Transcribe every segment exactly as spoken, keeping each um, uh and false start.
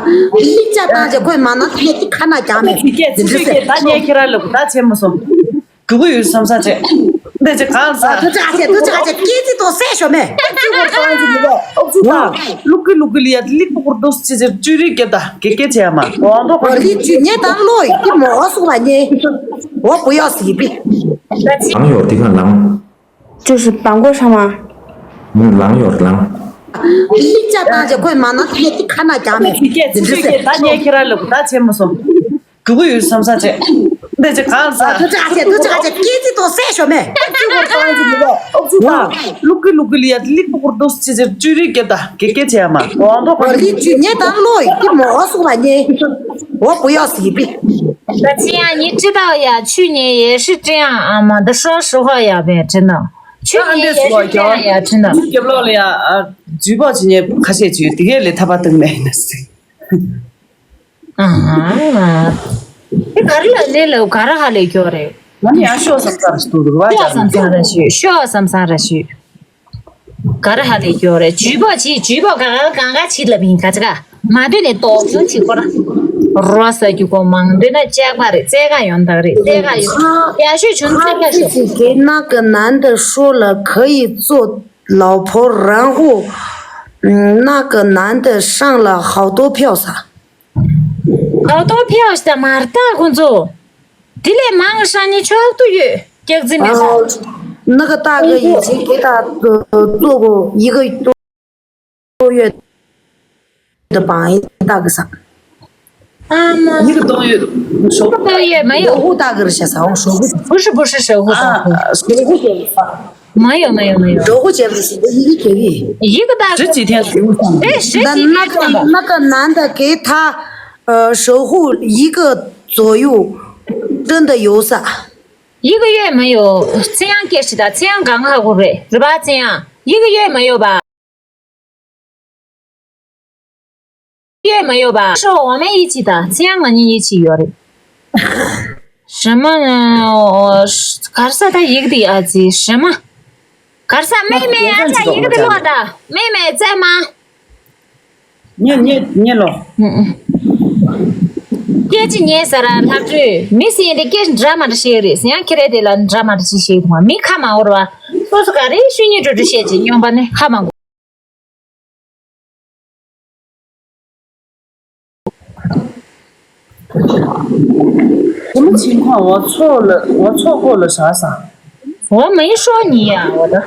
ལིག་ཅག་བཏང་རྗེས་ཁོས་མ་ནང་དེ་ནས་ཁ་ན་རྒྱག་མེད་དེ་འདྲ་ཟེར། ད་ངས་ཁྱེད་རང་ལ་ད་བྱེད་མ་སོང་། སྒུག་གི་ཡོད་བསམ་ས་བྱས། འདི་ཅི་གང་ཟ། ཐུགས་རྗེ་ཆེ། ཐུགས་རྗེ་ཆེ། སྐད་ཅིག་ཏོ་སེ་ཤོ་མེ། ཨོ་ཙི་ད་ལུག་གི་ལུག་གི་ལི་ཡ་ལིག་པོ་ཀུར་ཏོ་ཅི་ཅི་ཅུ་རི་སྐད་ད་གེ་གེ་བྱས་མ་འོང་དོ། ཨོ་ལི་ཅུ་ཉེ་ད་ལོ་ཡི་ཏི་མོ་ཨོ་སུ་བ་ཉེ། ཨོ་བུ་ཡོ་སི་པི། ལང་ཡོར་དི་ཁ་ལང་། 就是搬过山吗？ ལང་ཡོར་ལང་། ལིག་ཅག་བཏང་རྗེས་ཁོས་མ་ནང་དེ་ནས་ཁ་ན་རྒྱག་མེད་དེ་འདྲ་ཟེར། ད་ངས་ཁྱེད་རང་ལ་ད་བྱེད་མ་སོང་། སྒུག་གི་ཡོད་བསམ་ས་བྱས། འདི་ཅི་གང་ཟ། ཐུགས་རྗེ་ཆེ། ཐུགས་རྗེ་ཆེ། སྐད་ཅིག་ཏོ་སེ་ཤོ་མེ། ཨོ་ཙི་ད་ལུག་གི་ལུག་གི་ལི་ཡ་ལིག་པོ་ཀུར་ཏོ་ཅི་ཅི་ཅུ་རི་སྐད་ད་གེ་གེ་བྱས་མ་འོང་དོ། ཨོ་ལི་ཅུ་ཉེ་ད་ལོ་ཡི་ཏི་མོ་ཨོ་སུ་བ་ཉེ། ཨོ་བུ་ཡོ་སི་པི། 大家，你知道呀，去年也是这样啊嘛，他说实话呀，别真的，去年也是这样呀，真的。 རྒྱབ་ལོགས་ལ་ཡ་ཨ་ཇུས་པོ་ཅི་ཉེ་ཁ་ཤས་ཅི་ཡོད་དེ་གས་ལས་ཐ་པ་བཏང་མེད་ན་སི། ཨ་ཧ། དེ་ག་རེ་ལ་ལས་ལ་ག་རེ་ཧ་ལས་ཀྱོ་རེད། ང་ནི་ཡང་ཤོག་བསམ་ས་ར་ཞིག་འདུག་རུ་བ་ཤོག་བསམ་ས་ར་ཞིག་ཤོག་བསམ་ས་ར་ཞིག་ག་རེ་ཧ་ལས་ཀྱོ་རེད། ཇུས་པོ་ཅི་ཇུས་པོ་ག་ག་ག་ག་ཅི་ལབ་ཡིན་ག་ཅི་ག་མ་འདོད་ནས་དོགས་ཆུང་ཅིག་གོ་ར། རོ་ས་རྒྱུ་གོ་མང་འདོད་ན་ལྕགས་པ་རེད། རྩེ་ག་ཡོང་དག་རེད། རྩེ་ག་ཡོང་ཡ་ཤོད་བྱུང་རྩེ་ག་ཤོད། 他自己给那个男的说了可以做老婆，然后，嗯，那个男的上了好多票噻。 ཨོ་ཏོ་ཕེའོ་ཤ་མར་ཏ་ཁོང་ཚོ། དེ་ལས་མང་ཧྲ་ནི་ཆོག་ཏུ་ཡོད། སྐྱག་རྫི་མི་ཟ། 啊，那个大哥以前给他呃做过一个多月的榜一大哥啥？ ཨ་མ། 一个多月，手 ཏོ་ཡོད་མ་ཡོད། 守护大哥是啥？守护。 不是不是守护大哥。 啊，守护者。 没有没有没有。 守护者不是一个给力。 一个大哥。 十几天。 对，十几天。 那那个那个男的给他呃守护一个左右，真的有啥？ 一个月没有，这样给是的，这样刚好不会，是吧？这样一个月没有吧？ 也没有吧？是我们一起的，这样我们一起有的。什么呢？我是，可是他一个的儿子，什么？可是妹妹啊，在一个的落的，妹妹在吗？你你你了。 ཨུ་ཨུ། སྐད་ཅིག་ཉན་ས་ར་ལྷག་ཏུ་མི་སེང་དེ་སྐད་འདྲ་མ་འདྲ་བཤད་རེད། ཟེར་ཡང་ཁྱེད་རེ་དེ་ལ་འདྲ་མ་འདྲ་ཅིག་བཤད་ཐུབ་མ་མི་ཁ་མ་འོར་བ། སོ་སོ་ག་རེ་ཤུ་ཉི་འགྲོ་འགྲོ་བཤད་ཅིག་སྨྱོན་པ་ནི་ཁ་མ་འགོ། 什么情况？我错了，我错过了啥啥？ 我没说你呀，我的。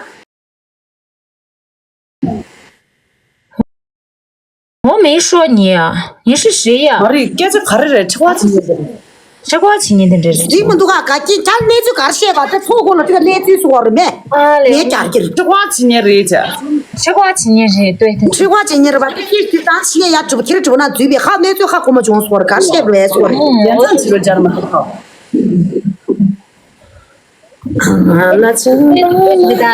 我没说你呀，你是谁呀？ མ་རེད། སྐད་ཆ་ག་རེ་རེད། ཁྲི་བ་ཆི་ཉེ་རེད། ཁྲི་བ་ཆི་ཉེ་དེ་འདྲ་རེད། ཟིན་མི་འདུག་ག་ག་ཅི་ཁྱར་གནས་ཚུལ་ག་རེ་བཤད་པ་དེ་ཚོ་གོ་ལ་དེ་ག་གནས་ཚུལ་སུ་བ་རུ་མེད། ཨ་ལེ། ངས་ཀྱར་ཀྱིར། ཁྲི་བ་ཆི་ཉེ་རེད་ཅག་ཁྲི་བ་ཆི་ཉེ་རེད། ལྟོས་དེ། ཁྲི་བ་ཆི་ཉེ་རེད་པ་དེ་ཁྱེད་ཀྱི་ཏང་ཆི་ཉེ་ཡ་གྲུབ་ཁྱེར་གྲུབ་ན་འཛུལ་བའི་ཧ་གནས་ཚུལ་ཧ་གོ་མ་བྱུང་སོ་ར་ག་རེ་བཤད་པ་རེད་སོ་ར། ཡ་ཚང་ཆི་རོ་ཇར་མ་ཧ་ཧ། ང་ལ་ཆང་འདི་ད།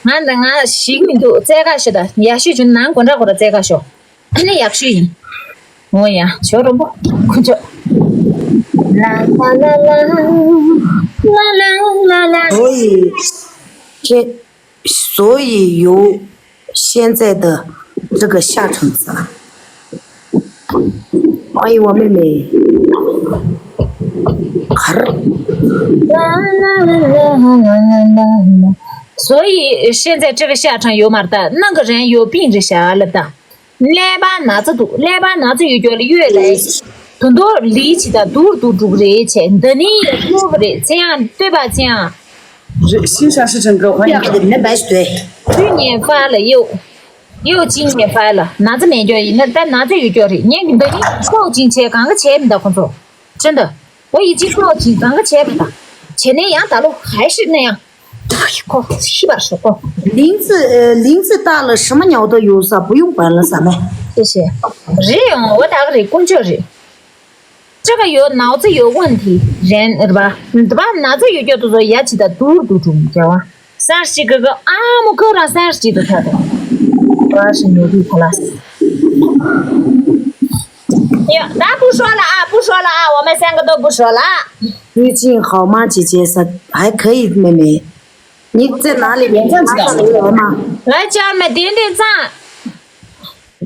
ང་འདི་ང་ཞིག་མི་འདུག་རྩེ་ག་ཤོད་ད། ཡག་ཤོས་བྱུང་ནང་སྒོ་འདྲ་སྒོ་ར་རྩེ་ག་ཤོད། ཨ་ནི་ཡག་ཤོས་ཡིན། འོ་ཡ་ཇོ་རོ་པོ་ཁུ་ཇོ། ལ་ལ་ལ་ལ། ལ་ལ་ལ་ལ། 所以，这 所以有现在的这个下场是吧？欢迎我妹妹。卡尔。所以现在这个下场有嘛的，那个人有病是啥了的？ ཀླད་པ་ན་ཚ་འདུག་ཀླད་པ་ན་ཚ་ཡོད་རྒྱུ་ལ་གཡོལ་ལ། དུ་མདོ་ལི་ཆི་ད་དུར་དུ་འགྲུག་རེད་བྱས། འདི་ནི་ཡོད་རེད་ཚེ་ཡང་ལྟོས་པ་ཚེ་ཡང་། རེད་ཤིང་ཤ་ཤི་ཆེན་འགྲོ་ཁ་ཡག་གི་ནི་བས་ཏེ། དུས་ངན་ཧྥ་ལ་གཡོ། གཡོ་ཅིང་ངན་ཧྥ་ལ་ན་ཚ་མེད་རྒྱུ་ཡིན་ན་ད་ན་ཚ་ཡོད་རྒྱུ་རེད། ངས་འདི་ནི་ཤོག་ཅིང་བྱས་གང་ག་བྱས་མི་འདུག་ཁོ་ཚོ། ཁྲིན་ཏུ། 我已经报警，刚刚切了的，前天杨大路还是那样，哎，给我气吧，说过。林子，呃，林子大了，什么鸟都有，是吧？不用管了，咱们。谢谢。རེད་ཡོང་། འོ་ད་ག་རེད། དཀོན་མཆོག་རེད། 这个有脑子有问题人，是吧？对吧？脑子有叫做牙齿的嘟嘟嘟，知道吧？ སར་ཞིག་གི་གི་ཨ་མོ་ཁོ་རང་སར་ཞིག་ཏུ་ཐ་དོ། བ་ཞིག་ཉོ་དུས་ཁོ་ལ། ཡ་ད་不说了啊，不说了啊，我们三个都不说了。 最近好吗，姐姐？还可以，妹妹。你在哪里？原站知道吗？ 来家没点点赞。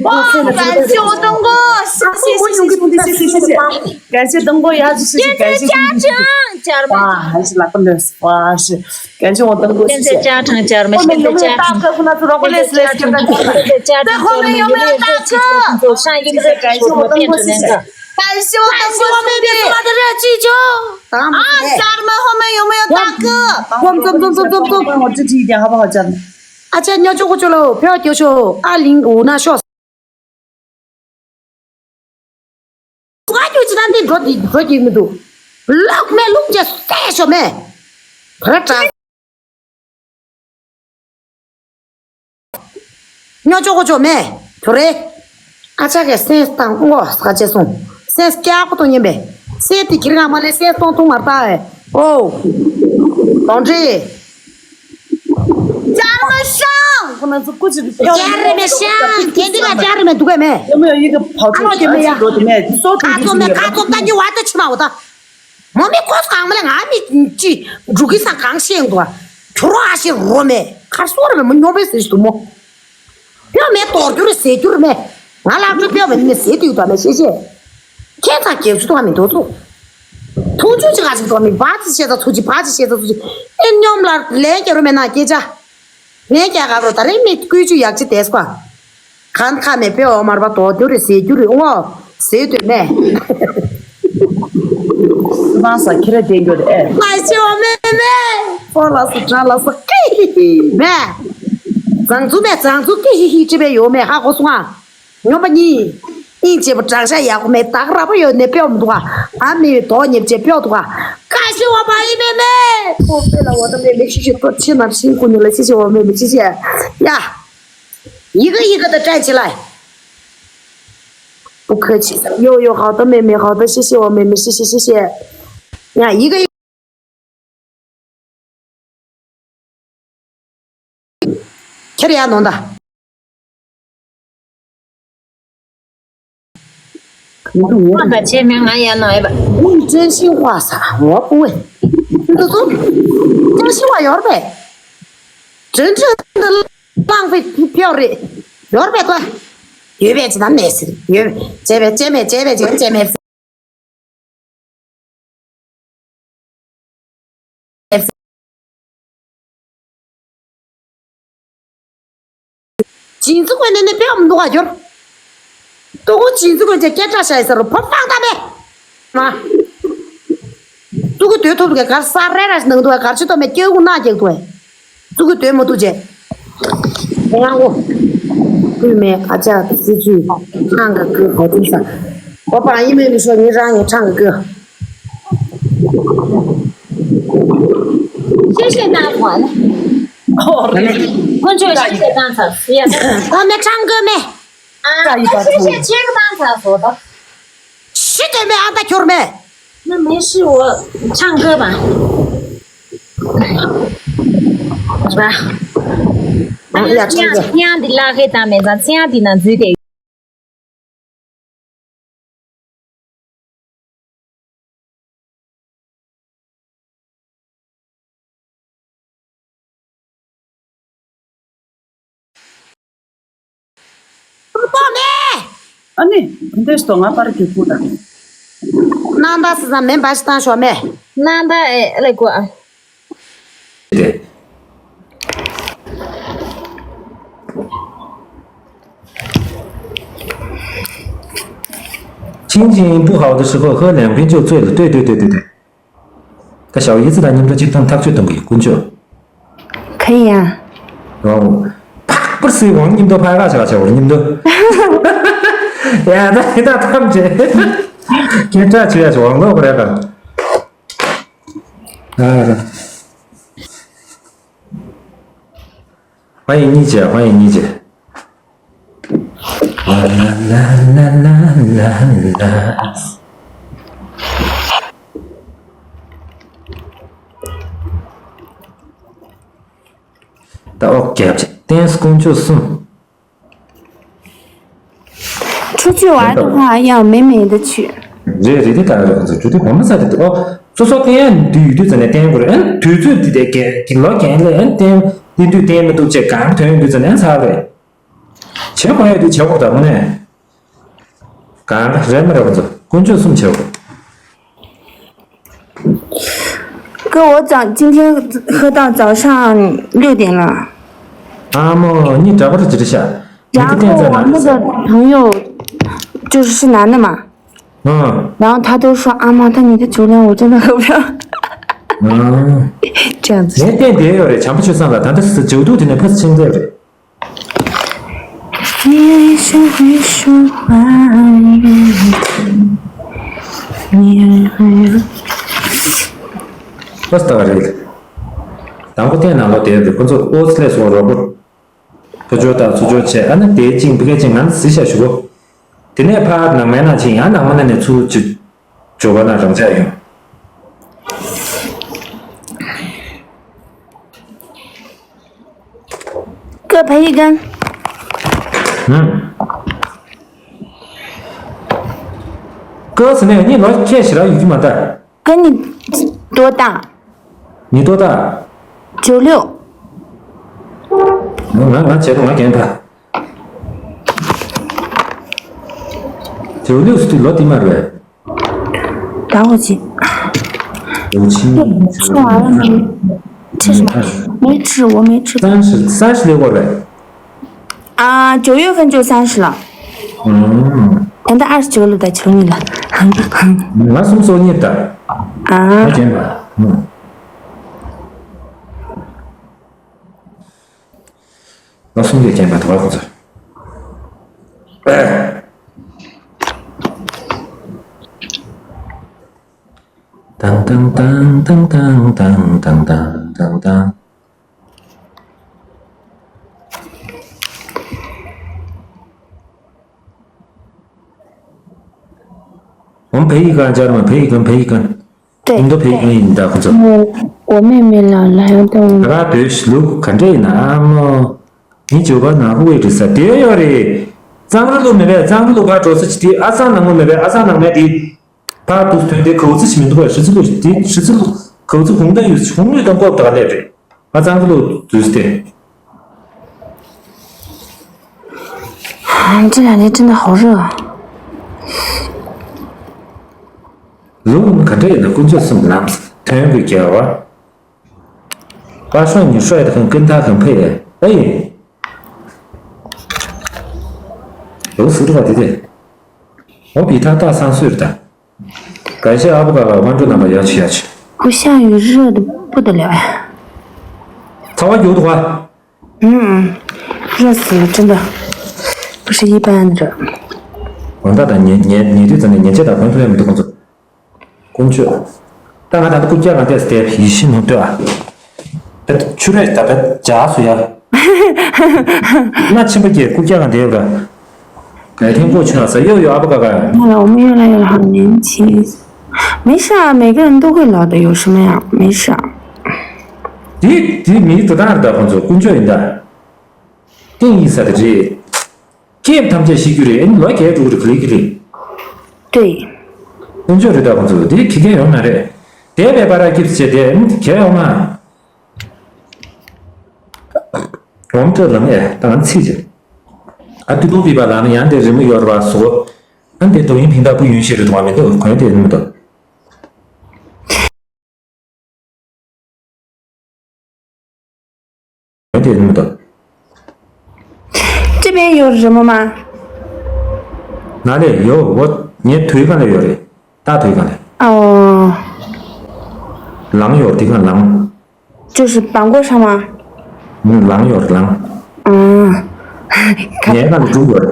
你帮我塞了这个。哇，感谢我东哥，谢谢谢谢兄弟，谢谢谢谢，感谢东哥，也要谢谢感谢兄弟，谢谢。哇，还是那个人，哇是，感谢我东哥，谢谢。现在加成加了没？后面有没有大哥？跟他说，我来来给他。在后面有没有大哥？谢谢，感谢我东哥，谢谢。感谢我东哥，兄弟。啊，家人们后面有没有大哥？走走走走走走。帮我支持一点，好不好，家人们？ ཨ་ཅག་ཉོ་ཆོག་གོ་ཆོག་ལོ། ཕེ་བ་སྐྱོ་ཤོག་ཨ་ལིང་འུ་ན་ཤོག་ང་རྒྱུ་ཅི་ན་འདི་འགྲོ་འདི་འགྲོ་གི་མི་འདུག་ལོག་མེ་ལུག་ཅེ་སེ་ཤོ་མེ། བ་ར་ཏྲ། ཉོ་ཆོག་གོ་ཆོག་མེ། ཐུ་རེ། ཨ་ཅག་གི་སེམས་བཏང་ངོ་ས་ཆེ་སོང་། སེམས་སྐྱག་པོ་དང་མཉམ་པས། སེམས་དེ་ཁྱེར་ང་མ་ལས་སེམས་གཏོང་ཐུང་མ་ལྟ་ཨེ། ཨོ། གདོན་འདྲེ། ཅར་མ་ཤང་། ཁོ་ན་ཚོ་སྐུ་ཅི་ཅར་མ་ཤང་། དེ་འདི་ལ་ཅར་མ་འདུག་གས་མེ། ཡོད་མེད་ཡིན་གི་ཕའུ་ཨ་ལོ་དེ་མེ་ཡ། ཀ་ཚོ་མེ་ཀ་ཚོ་ད་ཉི་བ་ད་ཕྱི་མ་འོ་ད། མོ་མི་ཁོ་ཚོ་གང་མ་ལས་ང་མི་ཅི་འགྲོ་གི་ས་གང་ཤེས་འདུག་ཁྱོད་རོ་ཨ་ཤེ་རོ་མེ། ཁར་སོ་ར་མེ་མོ་ཉོ་བའི་ཟེར་ཞིག་འདུག་མོ། ཕྱོགས་མེད་དོར་རྒྱུ་རེད་ཟེར་རྒྱུ་རེད་མེད། ང་ལག་འགྲོ་ཕྱོགས་མེད་མི་ཟེར་དུས་དོ་མེད་ཤེས་ཤེས། ཁྱེད་ཚང་རྒྱབ་ཆུ་དོ་མི་འདུག་ཚུ། ཐུང་ཆུ་ཅི་ག་ཅིག་དོ་མི་བ་ཅི་ཤེས་ཚ་ཚུ་ཅི་བ་ཅི་ཤེས་ཚ་ཚུ་ཅི། ཨེ་སྙོམ་ལ་ལན་རྒྱག་རོ་མེད་ན་སྐད་ཆ། ལན་རྒྱག་ག་རོ་ད་རེས་མི་བཀོད་ཇུས་ཡག་ཅི་དེས་པ། གང་ཁ་མེད་པའི་འོ་མར་པ་དོ་རྒྱུ་རེད་ཟེར་རྒྱུ་རེད་ཨོ། ཟེར་དུས་མེད། སུ་མང་ས་ཁྱི་ར་བསྟན་རྒྱུ་རེད་ཨེ། ང་ཤི་བ་མེད་མེད། ཕོ་ལ་སུ་དྲ་ལ་སུ་ཀི་ཧི་ཧི་མེད། བཟང་ཚུ་མེད་བཟང་ཚུ་ཀི་ཧི་ཧི་ཅི་བས་ཡོད་མེད་ཧ་གོ་སོང་ང་། སྨྱོན་པ་གཉིས། སྙིང་རྗེ་པོ་དྲང་ཤ་ཡག་པོ་མེད་དག་ར་པོ་ཡོད་ནས་དཔེ་འོ་འདུག་ག་ཨ་མི་ཡོད་དོ་ཉེབ་ཅེས་དཔེ་འོ་འདུག་ག་ཀ་ཤི་བ་མ་ཡིན་མེད་མེད། ཁོ་དཔེ་ལ་འོ་ད་མེད་མེད་ཤི་ཤི་ཏོ་ཆེ་ནར་ཤིང་ཀུ་ཉི་ལ་ཤི་ཤི་བ་མེད་མེད་ཤི་ཤི་ཡ། 一个一个的站起来。不客气的，有有好的妹妹，好的，谢谢我妹妹，谢谢谢谢。呀，一个一个。ཁྱེད་ཡ་ནོ་ད། ཁོང་ད་བྱས་མེད་ང་ཡ་ནོ་ཡ་བ། 真心话啥？我不会。你都说真心话有点背。真正的浪费票 རེད། ཡོད་རེད་པས་ཏོ། ཡོད་པས་ཅི་ན་མེད་ཟེར། ཡོད་པས་བྱས་པས་བྱས་མེད་བྱས་པས་བྱས་བྱས་མེད། ཇིན་ཙི་ཀོན་ནས་ནི་དཔེ་མི་འདུག་ག་འགྱུར། ཏུ་ཀུ་ཇིན་ཙི་ཀོན་ཅེ་སྐད་གྲགས་ཤ་ཡི་ཟེར་རུ་ཕོ་ཕང་ད་མེད། མ། ཙུ་གུ་དོད་ཐུབ་གི་གར་ས་རེ་ར་ནང་དུ་གར་ཆུ་ཏོ་མེ་སྐྱེ་གུ་ན་སྐྱེ་དུ་ཙུ་གུ་དོད་མོ་ཏུ་ཅེ། ང་ངོ་ཀུན་མེ་ཨ་ཅག་སི་ཅུ་ཁང་གི་ཀུ་ཧོ་ཏུ་ས། ཁོ་པ་ཡིན་མེད་མི་ཤོ་ཉི་རང་ངི་ཁྲང་གི་ཀུ། 谢谢大款。哦，关注谢谢大款，谢谢。 ཁོ་མེ་ཁྲང་གི་མེ། 啊，那谢谢这个大款，我的。 ཤི་དེ་མེད་ཨ་ད་ཁྱོར་མེད། 那没事，我唱歌吧。是吧？ ཨ་ཡ་ཁྲང་གི། 这样的拉黑咱们，咱这样的呢，只得。 ཨ་ནི་དེ་འདྲས་སོ་ང་པར་གྱི་སྐུ་དང་། 那大是咱们把是当小妹。 那大哎，那个。 心情不好的时候喝两瓶就醉了。对对对对对。 ད་ཞའོ་ཡི་ཙི་དང་མཉམ་དུ་གཅིག་ཐམ་ཐག་གཅོད་གཏོང་གི་ཀུན་སྤྱོད། 可以啊。 ཨོ། ཕག་པར་སི་ཝང་མཉམ་དུ་ཕ་ག་ཆ་ཆ་བར་མཉམ་དུ། ཡ་ད་ཡི་ད་ཐམ་ཆེ། ཁྱེད་ཀྲ་ཆེ་ཡ་ཆེ་ཝང་ལོག་པར་ཡ་ད། ཨ། ཕ་ཡིན་གཉིས་ཆེ་ཕ་ཡིན་གཉིས་ཆེ། ད་ཨོ་རྒྱབ་ཆེ་ཏན་སྐུང་ཆུ་གསུམ། 出去玩的话，要美美的去。 རེད་རེད་དེ་ད་རེད་ཁོང་ཚོ་ཇུ་དེ་གོམ་ས་དེ་ཨོ་སོ་སོ་ཏན་ཡ་འདུས་ཡུལ་དུས་ཙམ་ནས་ཏན་དགོས་རེད། ཨན་དུས་ཚོད་འདི་དེ་གལ་གྱི་ལོ་རྒན་ལས་ཨན་ཏན་འདི་དུས་ཏན་མི་འདུག་ཅེས་གང་དོན་ཡོད་དུས་ཙམ་ནས་ཨན་ཚར་རེད། བྱེད་དགོས་ཡོད་དུས་བྱེད་དགོས་དང་མོ་ནས། གང་ག་རེད་མ་རེད་ཁོང་ཚོ་ཀུན་སྤྱོད་གསུམ་བྱེད་དགོས། 哥，我早今天喝到早上六点了。 ཨ་མོ་གཉིད་འདྲ་པར་ཅི་རེད་ཤག 然后我那个朋友就是是男的嘛，嗯，然后他都说阿妈，但你的酒量我真的喝不了，嗯，这样子。 ངས་བསྟན་བསྡད་ཡོད་རེད། བྱམས་པ་ཆོས་བཟང་ལ་ད་ལྟ་ཟ་ཇོ་དུ་དེ་ནས་ཕ་ཆིང་ཚེ་རེད། 你是会说话的人，你还有 ཨོ་སྟག་རེད། དང་པོ་བསྟན་ནང་ལོགས་དེར་རེད། ཁོ་ཚོ་ཨོ་སི་ལེ་སོང་རོགས་པོ། ཕ་ཇོ་དང་ཚུ་ཇོ་བྱས་ཨ་ནི་དེའི་ཅིང་བི་ཀའི་ཅིང་ང་ནི་ཟི་ཤ་ཞུ་གོ། དེ་ནས་ཕར་ནང་མའི་ནང་ཆེ་ཡང་ནང་མ་ནང་ནས་ཚུ་ཅི་ཇོ་བ་ན་རང་ཅག་ཡོང་། 各赔一根。 ཨུམ། ཀོ་ཟེར་ནས་ངས་ལོ་ཁྱད་ཞེ་དྲག་ཡོད་ཀྱི་མ་རེད། 哥，你多大？ ངས་ལྟོས་དང་། 九六。 ང་ང་བྱས་པ་ང་རྒན་ད། 九六 ཟེར་དུས་ལོ་དེ་མ་རེད། 打火机。 ལོ་ཆེན། 吃完了没？吃什么？没吃，我没吃。 三十三十六个人。 ཨ། 啊，九月份就三十了。嗯。哎，那二十九了，在求你了。 ང་སུམ་སོ་གཉིས་ད། 啊。 ང་རྒན་པ། ཨང་། ང་སུམ་བརྒྱ་རྒན་པ་ད་བར་ཁོ་ཚོ། ཏང་ཏང་ཏང་ཏང་ཏང་ཏང་ཏང་ཏང་ཏང་། ཨོམ་བོད་ཡིག་གང་སྦྱར་མ། བོད་ཡིག་གང་། བོད་ཡིག་གང་། 对， ཨིན་རྡུ་བོད་ཡིག་གང་ཡིན་ད་ཁོ་ཚོ། 我我妹妹老来的。 ད་ག་དུས་ལུག་ག་འདྲ་ཡིན་ན་ཨ་མོ། ངའི་ཇོ་བ་ན་ཧུ་ཝེ་འདྲི་ས་དེ་ཡོད་རེད། གཙང་རུ་ལུག་མེད་པས། གཙང་རུ་ལུག་ག་འགྲོ་ས་ཅི་དེ་ཨ་གཙང་ནང་མོ་མེད་པས། ཨ་གཙང་ནང་མེད་དེ། ཕར་དུ་ཐོན་ཏེ་གའུ་ཙི་ཞིག་མི་འདུག་པ། ཧྲི་ཙི་ལུ་དེ་ཧྲི་ཙི་ལུ་གའུ་ཙི་ཧུང་ཏང་ཡོད། ཧུང་ལུས་དང་ཀོབ་དག་ལས་རེད། ཨ་གཙང་ལུ་དུས་ཏེ། ཨ། 这两天真的好热啊。 ལུང་ག་འདྲ་ཡིན་ན་དཀོན་མཆོག་གསུམ་ལམ་ཐོན་དགོས་རྒྱལ་བ། པ་ཧྲོ་ཉི་ཧྲོ་ཡ་དང་ཀུན་ཐག་གམ་ཕེ་ཡ་ཨེ། ལོ་སུ་རུ་བ་དེ་དེ། འོ་བི་ཐག་ཐག་སང་སུ་རུ་ད། གལ་ཆེ་ཨ་བུ་ག་ག་དབང་འགྲོ་རྣམ་པ་ཡ་ཆི་ཡ་ཆི། 我下雨热的不得了呀。 ཚ་བ་རྒྱུག་འདུག་ག 嗯，热死了，真的，不是一般的热。 ཝང་ཏ་དང་ཉེ་ཉེ་ཉེ་དུས་ཙམ་ནས་ཉེ་ཆད་དང་གོན་ཐུབ་ཡ་མི་འདུག་ཁོང་ཚོ། དཀོན་མཆོག་ད་ང་ད་ལྟ་རྐུབ་བཀྱག་གང་བལྟས་སུ་བལྟས་ཡིད་བཞིན་ནོར་ལྟོས་ཨ། ད་ཆུ་རེད་ད་ད་འཇགས་སུ་ཡ། ང་ཕྱིན་པ་སྐྱེས་རྐུབ་བཀྱག་གང་བལྟས་ཡོད་ར། 改天过去了，谁又有阿布嘎嘎？ 看了，我们越来越好，年轻。没事啊，每个人都会老的，有什么呀？没事啊。 དེ་དེ་མིའི་འགྲོ་སྟངས་རེད་ད། ཁོང་ཚོ་དཀོན་མཆོག་ཡིན་ད། ཏིང་ཡིན་ས་དེ་རེད། སྐྱེས་ཐམས་ཅད་ཤི་རྒྱུ་རེད། ཨེ་ནི་ལོ་བརྒྱད་འགྲོ་གི་རེད་ག་ལེ་ག་ལེ། 对。 དཀོན་མཆོག་རེད་ད། ཁོང་ཚོ་དེ་ཁེ་ཁེ་ཡོང་མ་རེད། དེ་བས་པ་ར་སྐྱིབས་བྱས་དེ་ཨེ་ནི་གལ་ཡོང་མ། ཝང་ཏི་ལམ་ཨེ་ད་ང་ཚིག་ཅིག་ཨ་ཏི་ཏུ་པི་པ་ལ་ནི་ཡང་དེ་རི་མོ་ཡོར་བ་སོ། ཨན་དེ་དོ་ཡིན་ཕིང་ད་པུ་ཡུན་ཤེས་རེད་དུ་མ་མི་འདུག་གོན་དེ་མི་འདུག་གོན་དེ་མི་འདུག 这边有什么吗？ ན་ལེ་ཡོ་འོ་ངའི་དུས་གང་ལ་ཡོད་རེད། ད་དུས་གང་ལ། 哦。 ལང་ཡོར་དེ་གང་ལང་། 就是绑过上吗？ ལང་ཡོར་ལང་། 嗯。 ངའི་གང་ལ་འགྲུབ་ཡོར།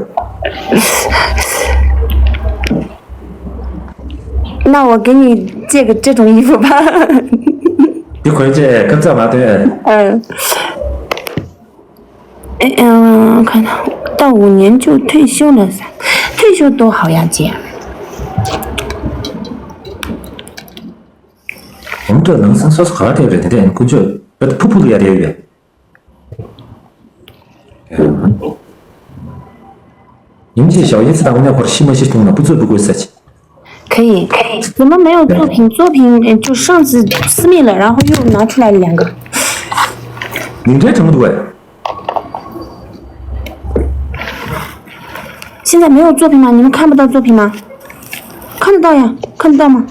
那我给你借个这种衣服吧。 དེ་གོན་ཅེས་ཁབ་ཚ་མ་ཐོན། 嗯。 哎，嗯，看到五年就退休了噻，退休多好呀，姐。 ཨོམ་ཏོ་ནང་སང་སོ་སོ་ག་བལྟས་རེད་དེ་དེ་ཀུན་སྤྱོད་བལྟ་ཕུ་ཕུ་ལ་ཡ་རེ་ཡོད། ཡིན་གྱི་ཞའོ་ཡིན་སི་དང་ངོ་ནས་ཁོར་ཤི་མ་ཤི་གཏོང་ན་ཕུ་ཚོད་ཕུ་དགོས་ས་ཆེ། 可以，怎么没有作品？作品呃就上次私密了，然后又拿出来两个。 མིང་འདྲའི་དྲང་འདུག་བས། 现在没有作品吗？你们看不到作品吗？看得到呀，看得到吗？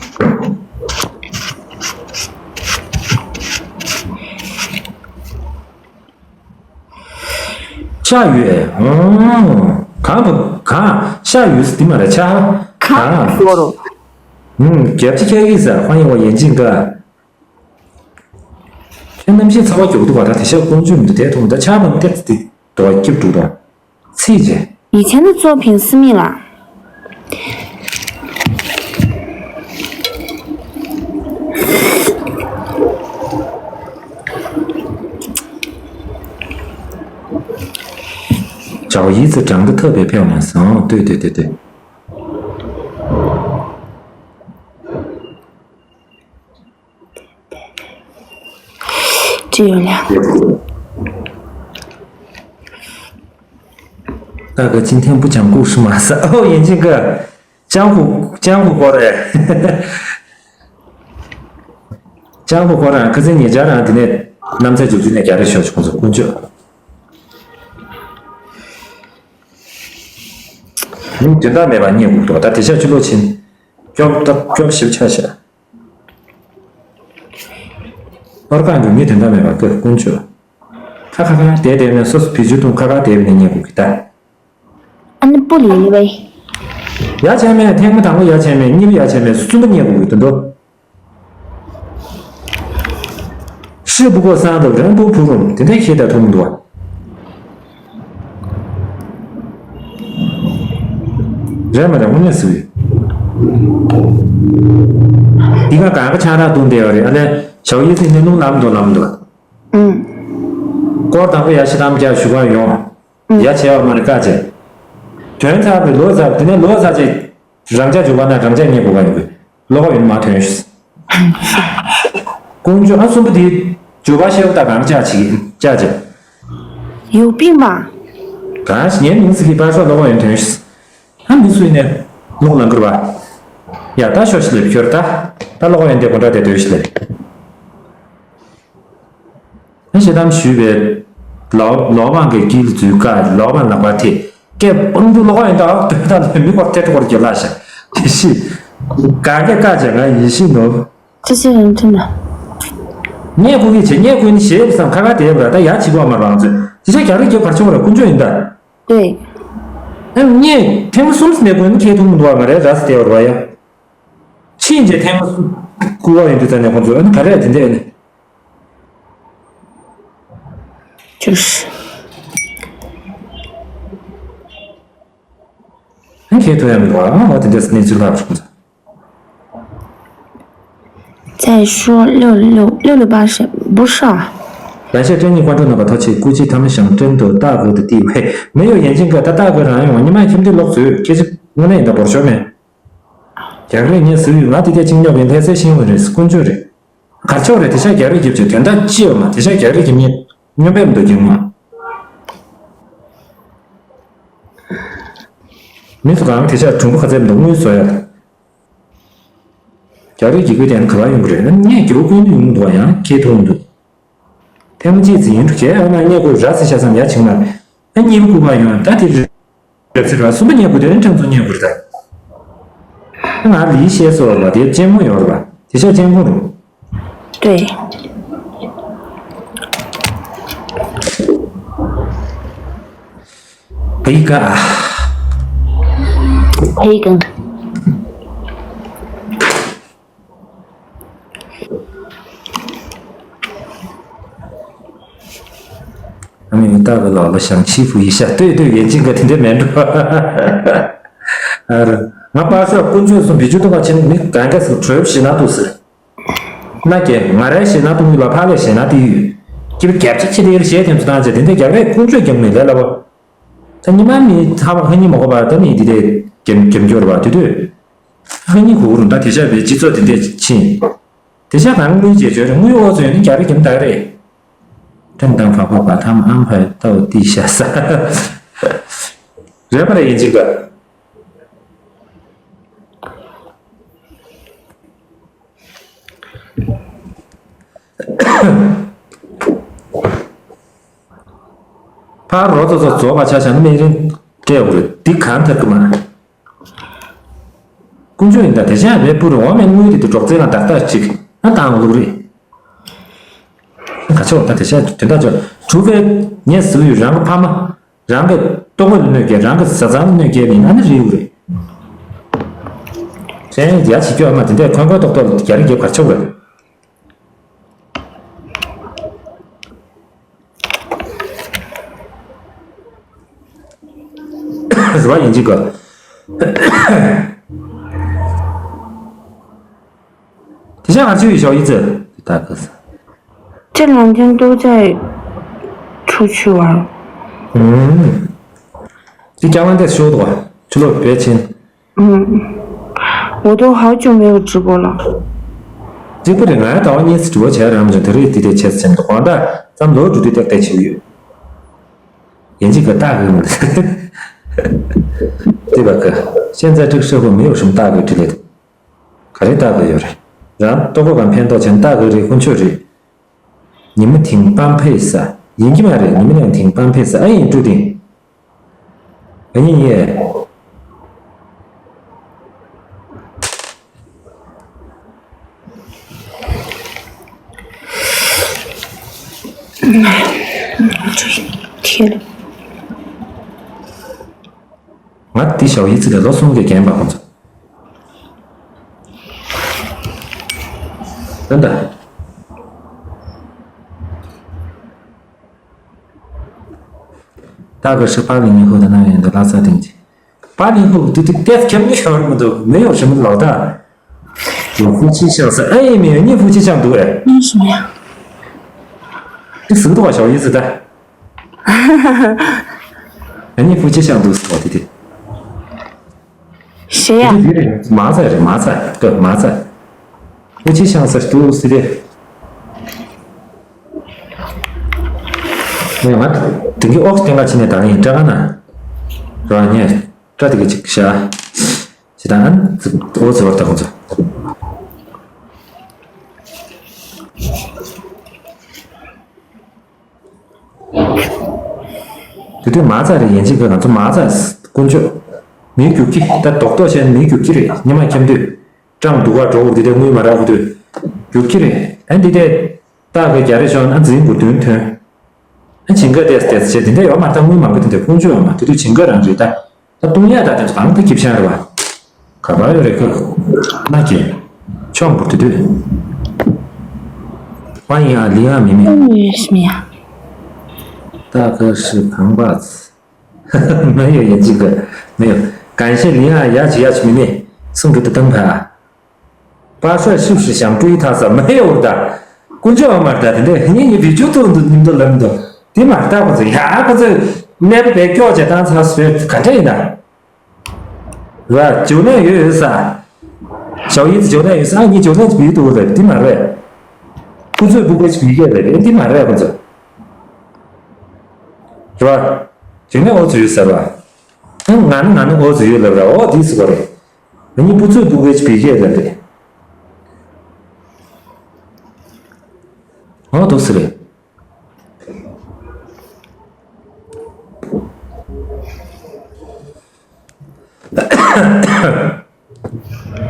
ཤ་ཡོད། ཨོ། གང་བུ་གང་ཤ་ཡོད་སི་དི་མ་རེད་ཆ། གང་ཤོ་རོ། ཨུམ་རྒྱབ་ཅི་ཁྱེད་ཀྱིས་ཟ་ཧོན་ཡོང་བ་ཡན་ཅིང་ག་ཁྱེད་རྣམ་ཤེས་ཚ་བ་རྒྱུག་འདུག་བ་ད་དེ་ཤ་ཀོང་ཇུ་མི་འདུག་དེ་མཐོང་ད་ཆ་མ་མི་དེ་དེ་དོ་སྐྱིབ་འདུག་ར། ཚིག་རྗེ། 以前的作品私密了。 ཅའོ་ཡི་ཙི་长得特别漂亮ཟེར། ཨོ་对对对对。 只有两个。 大哥今天不讲故事吗？ཨོ་ཡིན་ཅིང་གི་ཅང་ཧུ་ཅང་ཧུ་སྐོར་རེད། ཅང་ཧུ་སྐོར་རང་ཁ་སང་ཉེ་ཆར་རང་དེ་ནས་གནམ་ས་བྱུག་བྱུག་ནས་རྒྱ་རེ་ཤོག་ཆུང་ཚོ་ཀུན་སྤྱོད། ཡིན་དོན་དག་མེད་པ་རྙེད་དགོས་འདུག་ད་དེ་ཤ་ཆུ་ལོ་ཕྱིན། སྐྱོབ་སྟབས་སྐྱོབ་ཞིབ་ཆ་ཤ། ཨོར་ཀ་འགྲོ་ངེས་དོན་དག་མེད་པ་ཀི་ཀུན་སྤྱོད། ཁ་ཁ་ཁ་དེ་དེ་ནས་སོ་སོ་བི་ཇུ་དུང་ཁ་ཁ་དེ་བས་ནས་རྙེད་དགོས་ཀི་ད། ཨ་ནི་སྤུ་ལས་ལས་བའི། ཡ་བྱས་མེད། ཐེངས་མ་དང་པོ་ཡ་བྱས་མེད། གཉིས་པ་ཡ་བྱས་མེད། གསུམ་པ་རྙེད་དགོས་ཀྱི་འདུག 是不过三的人不普通 དེ་འདྲའི་ཁྱེད་ལྟ་ཐུབ་མི་འདུག་བ། རེད་མ་རེད། དངོས་གནས་སུ་ཡོད། འདི་ག་གང་ག་ཆང་རག་བཏུང་བསྡད་ཡོད་རེད། ཨ་ལས་ཞའོ་ཡི་ཚིག་ནས་རླུང་ལམ་འདུག་ལམ་འདུག་ཨུམ། སྐོར་དང་པོ་ཡ་ཤི་དམ་རྒྱག་ཞུ་ག་ཡོང་། ཡ་བྱས་པ་མ་རེད་བཀའ་བྱས། དོན་ཚར་བའི་ལོ་ཚར། དེ་ནས་ལོ་ཚར་རྗེས། རང་ཅག་འཇུག་པ་ན་རང་ཅག་རྙེད་དགོས་པ་ཡིན་དགོས། ལོག་ཡོད་མ་ཐོན་ཤིས། ཀུན་སྤྱོད་ཨ་གསུམ་པོ་དེ། འཇུག་པ་ཤེས་པ་དང་རང་ཅག་ཅིག་ཅག་ཅིག་ཡོག་པིན་མ། གང་ཞིག་ངའི་མིང་ཟིག་གི་པར་ཤོག་ལོག་ཡོད་ཐོན་ཤིས། ཨ་མི་སུ་ཡིན་ནས་ལོག་ལང་གི་ར་བ། ཡ་ད་ཤོག་ཤི་ལེབ་ཤོར་ད། ད་ལོག་ཡོད་དེ་གོ་འདྲ་དེ་དོན་ཤི་ལེབ། ཞེ་དམ་ཞུས་པས། ལའོ་ལའོ་པང་གི་དཀྱིལ་འཛུལ་བཀག་ལའོ་པང་ལག་པ་ཐེ། སྐད་སྤང་རྒྱུ་ལོག་ཡིན་ད་དོན་དག་ལས་མི་སྐོར་ཐེ་ཐོར་རྒྱུ་ལ་ཤ། དེ་ཤི། ག་གེ་བཀག་བྱས་ང་ཡིད་ཤི་ནོར། ཅི་ཞིག་ཡིན་དུས་ན། ངས་སྐུ་གེ་བྱེད་ངས་སྐུ་ནི་ཞེས་བསམ་ཁ་ཁ་དེ་བ་ད་ཡ་ཆི་གོ་མ་རང་ཚོད་དེ་ཤ་རྒྱ་རི་རྒྱབ་བར་ཆུང་ར་ཀུན་སྤྱོད་ཡིན་ད། ཨེ། ངས་ཐེངས་མ་གསུམ་ནས་སྐུ་ནི་ཁྱེད་ཐུག་མི་འདུག་བ་ང་རེ་ར་སི་དེ་བར་བ་ཡ། ཕྱིན་རྗེས་ཐེངས་མ་གསུམ་སྐུ་བ་ཡིན་དུས་ཙང་ནས་ཁོང་ཚོས་ཨ་ནི་ག་རེ་དེ་འདྲས་ཨ་ནི། ཅུས། ཨ་ཁྱེད་ཐུག་ཡ་མི་འདུག་ཨ་ང་དེ་འདྲས་གནས་ཚུལ་ལབ་ཆོག་ཚ། 再说六六六六八是不是啊？感谢正义观众的把淘气，估计他们想争夺大哥的地位。没有眼镜哥，他大哥让用，你们兄弟落嘴，这是我那的不说没。 རྒྱ་གར་ངས་ཟེར་ཡོད། ང་དེ་དེ་གཅིག་ཉོབ་ཡིན་ལྷ་སའི་ཤེས་ཡོན་རེད་དཀོན་མཆོག་རེད། གར་ཆོག་རེད་དེ་ཤ་རྒྱ་རིགས་རྒྱབ་ཆོག་དོན་དག་ཅི་ཡོད་མ་དེ་ཤ་རྒྱ་རིགས་རྒྱབ་ཉེ་སྨྱོན་པས་མི་འདུག་རྒྱུ་མ། མི་ཚོ་གང་དེ་ཤ་གྲུང་པོ་ཁ་ཚད་མི་འདུག་དངུལ་བཟོ་ཡ་ལ། རྒྱ་རིགས་རྒྱབ་ཀྱི་དེ་ནི་ག་བ་ཡོང་གི་རེད་ངས་རྒྱབ་ཀུན་ཏུ་ཡོང་གི་འདུག་ཡང་ཁྱེད་ཐུག་འདུག་ཐེངས་མ་གཅིག་ཙམ་ཡིན་འགྲོ་གས་ཨ་མ་རྙེད་དགོས་ར་ཟེར་ཤ་བསམ་ཡ་ཆིང་མ། ཨ་གཉིས་པ་སྐུ་པར་ཡོང་ད་དེ་རེད་ཟེར་བ་གསུམ་པ་རྙེད་དགོས་དེ་ཨ་ཁྲིམས་ཚོ་རྙེད་དགོས་རེད་ད། ང་ལིའི་བཤད་སོགས་ལ་དེ་གཅེན་མོ་ཡོད་རེད་པ་དེ་ཤ་གཅེན་མོ་རེད། 对。 བི་ག་བི་ག་ཨ་མི་མི་རྟག་པའི་ལག་ལ་ཞང་ཆི་བུ་ཡི་ཤ་ལྟོས་ལྟོས་ཡན་ཅིང་ག་དེ་འདྲ་མེད་འགྲོ། ཨ་ར། ང་པར་ཤོག་ཀུན་སྤྱོད་གསུམ་བི་ཅུ་ཏོ་ཀ་ཆེན་མི་གང་ག་སུ་གྲོས་ཞེ་ན་ཏུ་ཟེར། ན་ཀྱེ་ང་རའི་ཞེ་ན་ཏུ་མི་ལ་ཕ་ལས་ཞེ་ན་ཏི་ཡུ། ཀྱི་བི་རྒྱབ་ཆ་ཆེ་དེ་ཞེ་ཐེམ་སུ་བཏང་ཆེ་དེ་འདྲ་རྒྱ་བས་ཀུན་སྤྱོད་རྒྱབ་ནས་ལས་ལ་བ། ད་ཉི་མ་མི་ཚ་བ་ཧ་ཉི་མ་གོ་བ་ད་མི་འདི་དེ་རྒྱབ་རྒྱབ་འགྱོར་བ་དེ་དུས། ཧ་ཉི་གུ་རུ་ད་དེ་ཤ་བའི་སྤྱི་ཚོགས་དེ་འདྲས་ཕྱིན། དེ་ཤ་གང་དངུལ་བྱེད་བྱོས་རེད་དངུལ་ཨོ་ཚོས་ནི་རྒྱ་རི་རྒྱམ་དག་རེད། ཁྲིམས་དང་བག་ཕོག་པ་ཐམ་ཨམ་ཕ་ཏའོ་ཏི་ཤ་ས། རེད་པ་རེད་ཡིན་གཅིག་པ། ཕར་རོ་ཙོ་ཙོ་རྫོགས་པ་ཆ་བཞག་ན་སྨན་རིན་སྤྲད་དགོས་རེད་འདི་གང་ཐར་གི་མ། ཀུན་སྤྱོད་ཡིན་ད་དེ་བཞིན་རེད་པུ་རེད་འོ་མེད་དངུལ་དེ་དུ་སྒྲོག་ཙེ་ལ་ཏག་ཏག་ཅིག་ན་བཏང་ལུགས་རེད། ག་ཆོག་ད་དེ་བཞིན་དོན་དག་ཆོག་གྲུབ་པའི་ངས་ཟེར་ཡོད་རང་གི་ཕ་མ་རང་གི་ལྟོ་གོས་ལ་གནོད་སྐྱེལ་རང་གི་བཟའ་ཚང་ལ་གནོད་སྐྱེལ་མིན་ཨ་ནི་རེད་ཡོད་རེད། གཞན་ཡ་བྱེད་རྒྱུ་ཨ་མ་དེ་འདྲས་ཁོན་ཁོན་ཏོག་ཏོག་རྒྱ་རི་རྒྱབ་ག་ཆོག་རེད། རུ་བ་ཡིན་གཅིག་ག་དེ་ཤ་ང་ཚོའི་ཞོགས་ཡིན་ཚེ། ད་ག་ས། 这两天都在出去玩儿。 ཨུམ། དེ་ཀྱང་ལ་འདས་ཤོག་དོ། ཆུ་ལོག་བེད་ཕྱིན། 嗯，我都好久没有直播了。 གཅིག་པུ་རེད་ང་ད་བ་གཉིས་སུ་དྲི་བ་བྱས་རམ་ཅང་དེ་རིང་དེ་དེ་བྱས་ཟིན་དུ་གང་ལྟར་ཙམ་ལོ་དྲུག་དུས་ཏག་ཏག་བྱེད་ཀྱི་ཡོད། ཡིན་གཅིག་གི་རྟགས་ཡོད་མ་རེད། དེ་བ་གི་现在这个社会没有什么大哥之类的 ག་རེ་རྟགས་ཡོད་རེད། རང་ལྟོ་གོས་གང་ཕན་ཐོགས་ཆེན་རྟགས་རེད་དཀོན་མཆོག་རེད། 你们挺般配撒， ཡིན་གྱི་མ་རེད། 你们挺般配撒， ཨ་ཡིན་ཀྲུ་ཏིང་། ཨ་ཡིན་ཡེ། 天。ང་འདི་ཞའོ་ཡི་ཙི་དེ་ལོ་གསུམ་གྱི་རྒན་པ་ཁོང་ཚོ། ད་ད།大哥是八零后的男人的拉萨定居。八零后对对对，肯定有什么都没有什么老大。有夫妻相似，哎，没有，你夫妻相读哎。那是什么呀？这是个多少小意思的？哎，你夫妻相读是吧，弟弟？谁呀？弟弟，马仔，马仔，对，马仔。夫妻相似，读是的。 ངས་ང་དེང་གི་ཨོག་སྟེང་ལ་ཕྱིན་ནས་ད་ནི་སྐྲ་ཁང་ན་ར་ངས་སྐྲ་དེ་ག་ཅིག་བཞག་ཅི་ད་ཨ་ནི་ཙི་ཨོ་ཙི་བར་ད་ཁོང་ཚོ། དེ་དུས་མ་རྩ་རེ་ཡན་ཆད་ཀྱི་ང་ཚོ་མ་རྩ་དཀོན་མཆོག་མིའི་རྒྱུག་ཁྱི་ད་རྡོག་རྡོག་བྱས་ནས་མིའི་རྒྱུག་ཁྱི་རེད། ཉི་མ་འཁྱམ་དུས་སྤྲང་འདུག་ག་འགྲོ་འུ་དེ་དེ་དངུལ་མ་རག་འུ་དུས་རྒྱུག་ཁྱི་རེད། ཨ་འདི་དེ། སྟག་གི་རྒྱ་རེ་ཤོར་ན་འཛིན་དགུ་བདུན་ཐོན། ཨ་བྱིན་ག་ཏེས་ཏེས་བྱས་དེ་འདྲ་ཡོད་མ་རེད། ད་དངུལ་མང་པོ་དེ་འདྲ་ཀུན་སྤྱོད་ཡོད་མ་དེ་དུས་བྱིན་ག་རང་རེད་ད། ད་བཏུང་ཡག་ད་དེ་ཚོ་གང་ད་སྐྱིབ་ཤང་རེད་བ། ག་པར་ཡོད་རེད་ཁ། ན་གྱེན། ཆོག་འབུར་དེ་དུས།欢迎啊，李亚明明。没有什么呀。大哥是扛把子。没有眼镜哥，没有。感谢李亚雅曲雅曲明明送出的灯牌啊。 པ་ཧྲ་ཤུག་ཧྲི་ཞང་ཀྲུའི་ཐ་ས་མ་ཧེ་འོར་ད། དཀོན་མཆོག་ཨ་མར་ད་དེ་འདྲས་ངེད་གཉིས་བི་ཇུ་ཐུག་འདུག་ཉིན་དུ་ལམ་དུ། དེ་མར་ད་ཁོ་ཚོ་ཡ་ཁོ་ཚོས་ཀླད་པ་བེད་སྐྱོག་བྱེད་སྟངས་ཚ་སུ་བེད་ག་འདྲས་ཡིན་ན། ར་ཇོ་ནད་ཡོད་ཡོད་ས། ཞའོ་ཡི་ཙི་ཇོ་ནད་ཡོད་ས་ཨ་ངས་ཇོ་ནད་ཅིག་བི་འདུག་རེད་དེ་མ་རེད། ཁོ་ཚོས་སྤུ་གུ་ཅིག་བི་གས་རེད་དེ་མ་རེད་ཁོ་ཚོ། ར། ཇོ་ནད་འོ་ཚོ་ཡོད་ས་ར། ཨ་ང་ནི་ང་ནི་འོ་ཚོ་ཡོད་ལབ་ར་འོ་དེ་སུ་ག་རེད། ང་གཉིས་བུ་ཚོད་འདུག་གས་བི་གས་ལ་རེད། ཨོ་དོ་སི་རེད།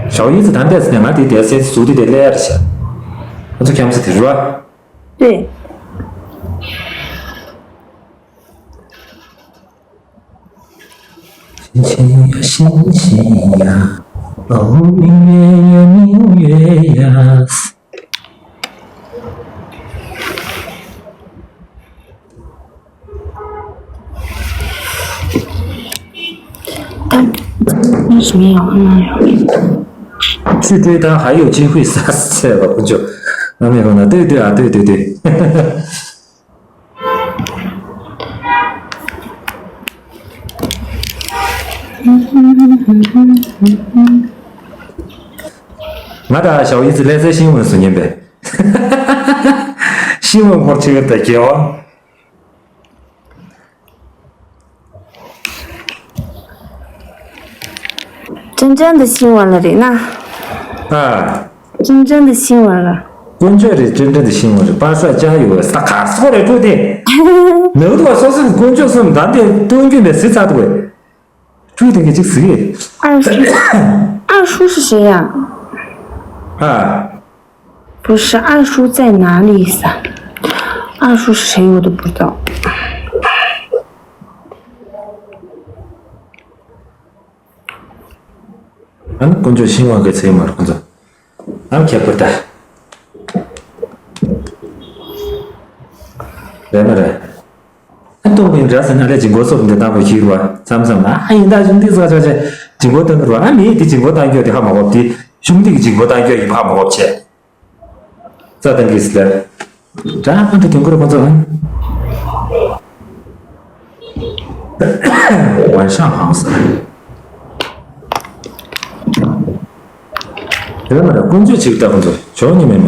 ཞའོ་ཡི་ཙི་ད་འདས་ནས་ང་དེ་དེ་སེ་སུ་དེ་དེ་ལེ་ཡར་ཤ། ང་ཚོ་ཁྱམ་ས་དེ་རུ་བ། 对。 星星呀，星星呀，哦，明月呀，明月呀。 但为什么要那样？去追他还有机会杀死这个不就？那没有呢？对对啊，对对对。 ང་དང་ཞའོ་ཡི་ཙི་ལྷ་སའི་ཤིང་བོན་སུ་ཉན་པས། ཤིང་བོན་འཁོར་ཆེ་གི་ད་རྒྱལ་བ། 真正的新闻了，丽娜。啊。真正的新闻了。 དཀོན་མཆོག་རེད། 真正的新闻རེད། པ་ཧྲ་ཅང་ཡོད་ས་ཁ་སོ་རེད་ཀྲུ་དེ། ནུ་དུ་བ་སོ་སོའི་དཀོན་མཆོག་གསུམ་ད་འདི་སྟོན་རྒྱུ་མེད་སི་ཚ་དུ་བས། ཀྲུ་དེ་གི་ཅིག་སི། 二叔，二叔是谁呀？ ཨ། 不是，二叔在哪里呀？二叔是谁我都不知道。 ཨ་ནི་དཀོན་མཆོག་ཤིང་བ་གི་ཚེ་མ་རེད་ཁོ་ཚོ། ཨ་ཁྱད་པར་ད། རེད་མ་རེད། ཨ་སྟོང་གི་འདྲ་ཟེར་ན་ལས་ཀྱི་མགོ་སོགས་འདི་ལྟ་བུ་ཞིག་རུ་བ་མཚམས་མཚམས་ལ་ཨ་ཡིན་ད་གཞུང་འདི་ཟ་ཆ་ཆེ་ཀྱི་མགོ་བཏང་གི་རུ་བ་ཨ་མིའི་འདི་ཀྱི་མགོ་བཏང་རྒྱུ་དེ་ཧ་མ་གོ་དེ་གཞུང་འདི་གི་ཀྱི་མགོ་བཏང་རྒྱུ་ཡིན་ཧ་མ་གོ་བྱས། རྩ་དང་གིས་ལ། དྲ་ཕན་དུ་དུང་གུར་ཁོ་ཚོ་ཨང་། 晚上好。 དེ་ལ་མ་ར་ཀུན་སྤྱོད་ཅིག་ལྟ་ཁོ་ཚོ་ཇོ་ཉི་མེ་མེ།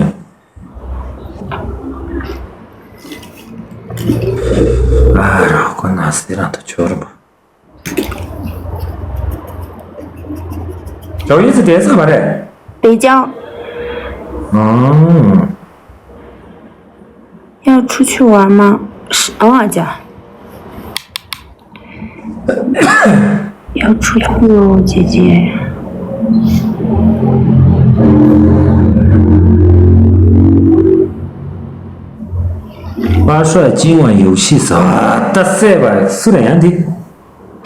ཨ་ར་ཁོ་ན་སི་རང་དུ་ཇོ་རུ་མ། 小姨子点菜吧嘞。北郊。嗯。要出去玩吗？是，偶尔讲。要出去哦，姐姐。 པ་ཧྲ་ཅིང་བ་ཡོ་ཤི་ས་ད་སེ་བ་སུ་ར་ཡང་འདི།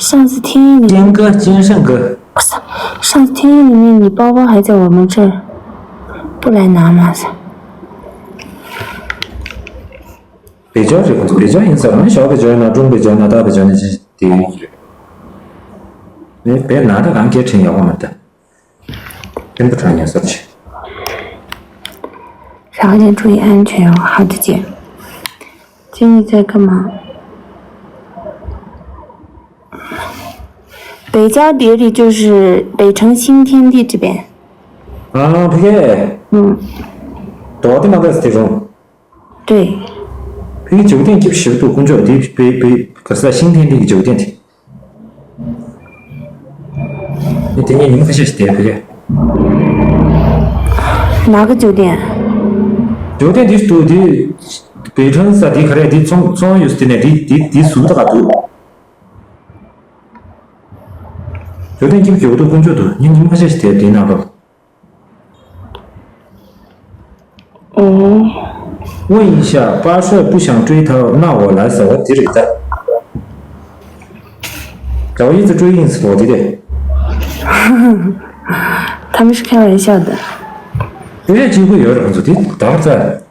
上次听你们，金哥，金圣哥。上次听你们，你包包还在我们这儿，不来拿吗？北郊这个，北郊因为咱们小北郊呢，中北郊呢，大北郊呢，这地域。你别拿着俺给陈瑶们的，真不穿颜色去。然后请注意安全哦。好的，姐。今天在干嘛？北郊别里就是北城新天地这边。啊，OK。嗯。多的嘛，在这种。对。 ཕ་གི་酒店སྐྱིད་པོ་ཞེ་པོ་འདུག་དཀོན་མཆོག་དེ་པེ་པེ་ག་ས་新天地གི་酒店དེ། ནི་དེ་ངས་ཉིན་མོ་ཁ་ཤས་ཤིག་བསྡད་ཕ་གི།哪个酒店？ 酒店དེ་འདུག་དེ།北城ས་དེ་ག་རེ་དེ་ཚོང་ཚོང་ཡོད་དེ་ནས་དེ་དེ་དེ་ཟུར་དུ་ག་འདུག酒店སྐྱིད་པོ་ཞེ་པོ་འདུག་དཀོན་མཆོག་འདུག་ངས་ཉིན་མོ་ཁ་ཤས་ཤིག་བསྡད་དེ་ནང་ལོགས། 哦。 问一下，巴帅不想追她，那我来，ཟེར་བ་དེ་རེད་ད། ད་我一直追ཡིན་ཟེར་བ་དེ་རེད། 他们是开玩笑的。 དེ་རེད། གཅིག་པུ་ཡོད་རེད། ཁོང་ཚོ་དེ་ད་ཙ།